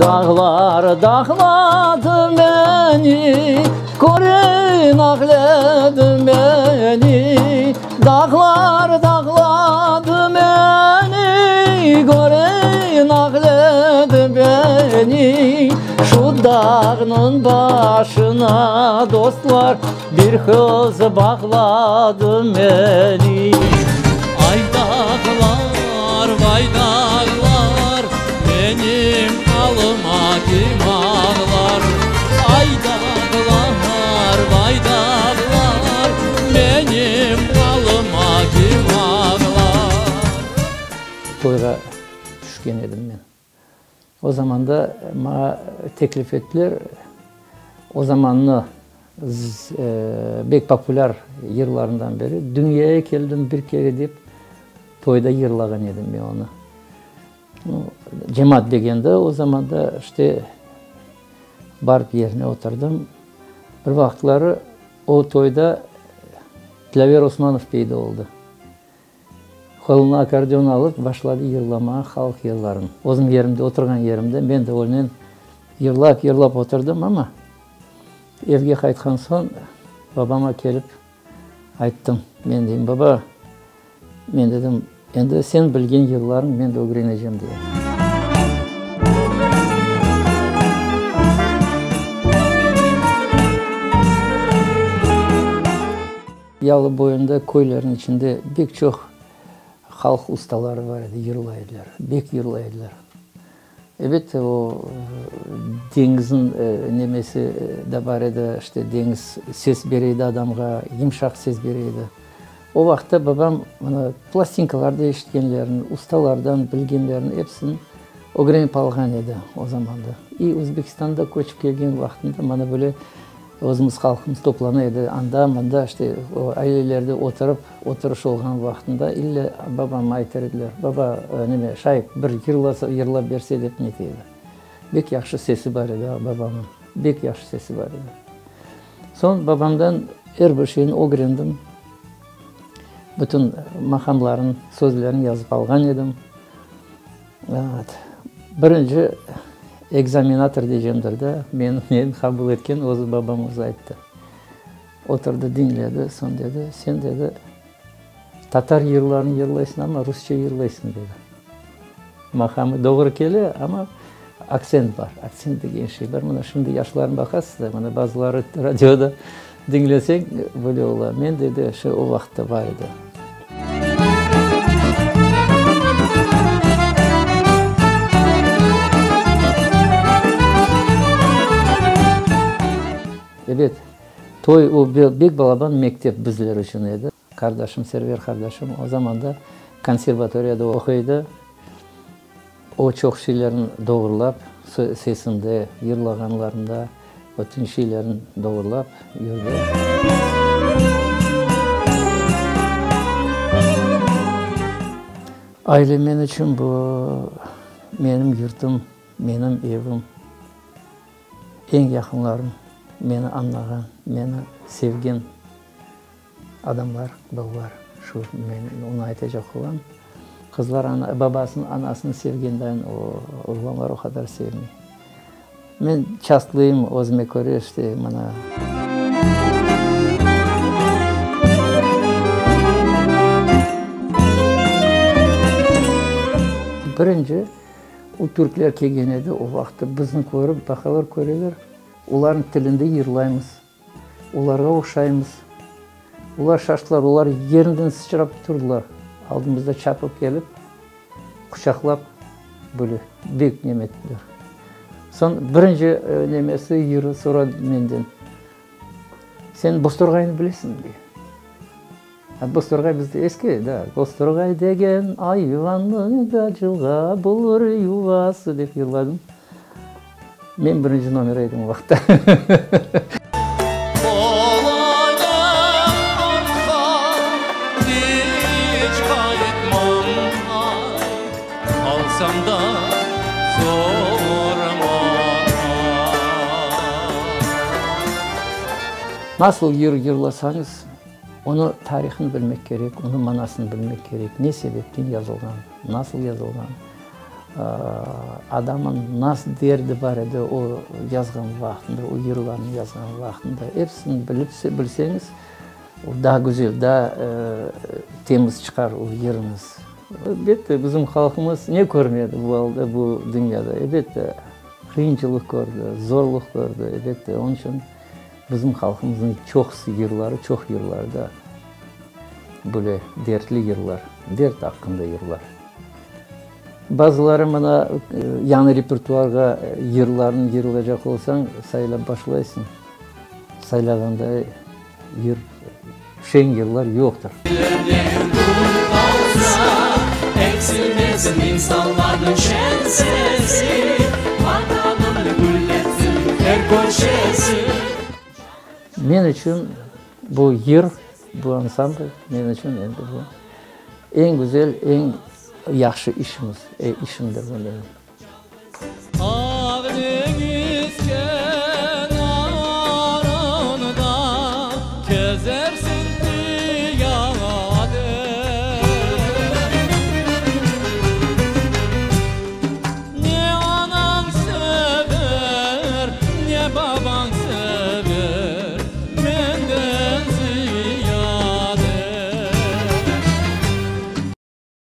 Dağlar dağladı meni, Körün ağladı meni. Dağlar dağladı meni, Körün ağladı meni. Şu dağnıñ başına, dostlar, Bir qız bağladı meni. Ay dağlar, vay dağlar, Menim alıma kim ağlar? Ay dağlar, vay dağlar, Menim alıma kim ağlar? Toyğa tüşken edim men. O zamanda maña teklif ettiler, o zamannı bek populâr yırlarından biri, Dünyaya keldim bir kere dep toyda yırlağan edim men onı. Cemaat begendi o zamanda, işte, barıp yerine oturdım. Bir vaqıtları o toyda Dilâver Osmanov peyda oldı. Qoluna akkordeon alıp, başladı yırlamağa halq yırların. Özüm yerimde, oturğan yerimde, men de onen yırlap, yırlap oturdım, amma evge qaytqan soñ babama kelip ayttım. Men deyim, Baba, men dedim, endi sen bilgen yırlarıñ men de ögrenecem, deyim. Yalı boyunda köylerniñ içinde bek çoq halq ustaları bar edi, yırlay ediler, bek yırlay ediler. Elbette, o deñizniñ nemesi de bar edi, işte deñiz ses bere edi adamğa, yımşaq ses bere edi. O vaqıtta babam mına plastinkalarda eşitkenlerini, ustalardan bilgenlerini episini ögrenip alğan edi o zamanda. İ Özbekistanda köçip kelgen vaqtında mana böyle Özümiz halqımız toplana edi, anda, mında, işte, o ailelerde oturıp, oturış olğan vaqtında ille babama aytar ediler, Baba, neme, şayıp bir yırlasa, yırlap berse dep nete edi. Bek yahşı sesi bar edi babamnıñ, bek yahşı sesi bar edi. Soñ babamdan er bir şeyni ögrendim, bütün maqamların sözlerini yazıp alğan edim. Birinci ekzaminator diycemdir de, meni meni qabul etken özü babam özü ayttı. Oturdı, diñledi, soñ dedi, sen, dedi, tatar yırlarını yırlaysıñ, amma rusça yırlaysıñ, dedi. Maqamı doğru kele, amma aktsent bar, aktsent degen şey bar. Mına şimdi yaşlarnı baqasız da, mına bazıları radioda diñleseñ, böyle ola. Men, dedi, şu o vaqıtta bar edi. Ebet, toy o bek balaban mektep bizler içün edi. Qardaşım, Server qardaşım o zamanda konservatoriyada oquy edi. O çoq şeylerni doğurlap, sesinde, yırlağanlarında, bütün şeylerni doğurlap yürdi. Aile men içün bu menim yurtum, menim evim, eñ yaqınlarım, meni añlağan, meni sevgen Adamlar, balalar, şu men onı aytacaq olam, qızlar ana, babasını, anasını sevgendayin o oğlanlar o qadar sevmey. Men çastlıyım özüme köre, işte, mına. Birinci, o türkler kelgen edi, o vaqıtta bizni körip, baqalar, köreler, olarnıñ tilinde yırlaymız. Olarğa oşaymız. Olar şaştılar, olar yerinden sıçrap turdılar, aldımızda çapıp kelip, quçaqlap, böyle bek neme ettiler. Soñ birinci nemesi yırı soradı menden, Sen Boztorğaynı bilesiñmi? dey. A Boztorğay bizde eski, da, Boztorğay degen ayvannıñ da cılğa bulur yuvası dep yırladım. Men birinci nomer edim o vaqıtta. Qol-ayaq artqa iç qaytmam ay, Qalsam da sorma ay. Nasıl yır yırlasañız, onı tarihını bilmek kerek, onıñ manasını bilmek kerek, ne sebepten yazılğan, nasıl yazılğan. Adamın nasıl derdi bar edi o yazğan vaqtında, o yırlarnı yazğan vaqtında, episini bilip, bilseñiz, o daa güzel, daa temiz çıqar o yırıñız. Elbette, bizim halqımız ne körmedi bu alda, bu dünyada? Elbette, qıyınçılıq kördi, zorluq kördi, elbette. Onıñ içün bizim halqımıznıñ çoqusı yırları, çoq yırları da böyle dertli yırlar, dert aqqında yırlar. Bazıları mına yañı repertuarğa yırlarnı yırlaycaq olsañ, saylap başlaysıñ. Saylağanda yır, şeñ yırlar yoqtır. Men içün bu yır, bu ansambl men içün endi bu eñ güzel, eñ yahşı işimiz, işimdir bu menim.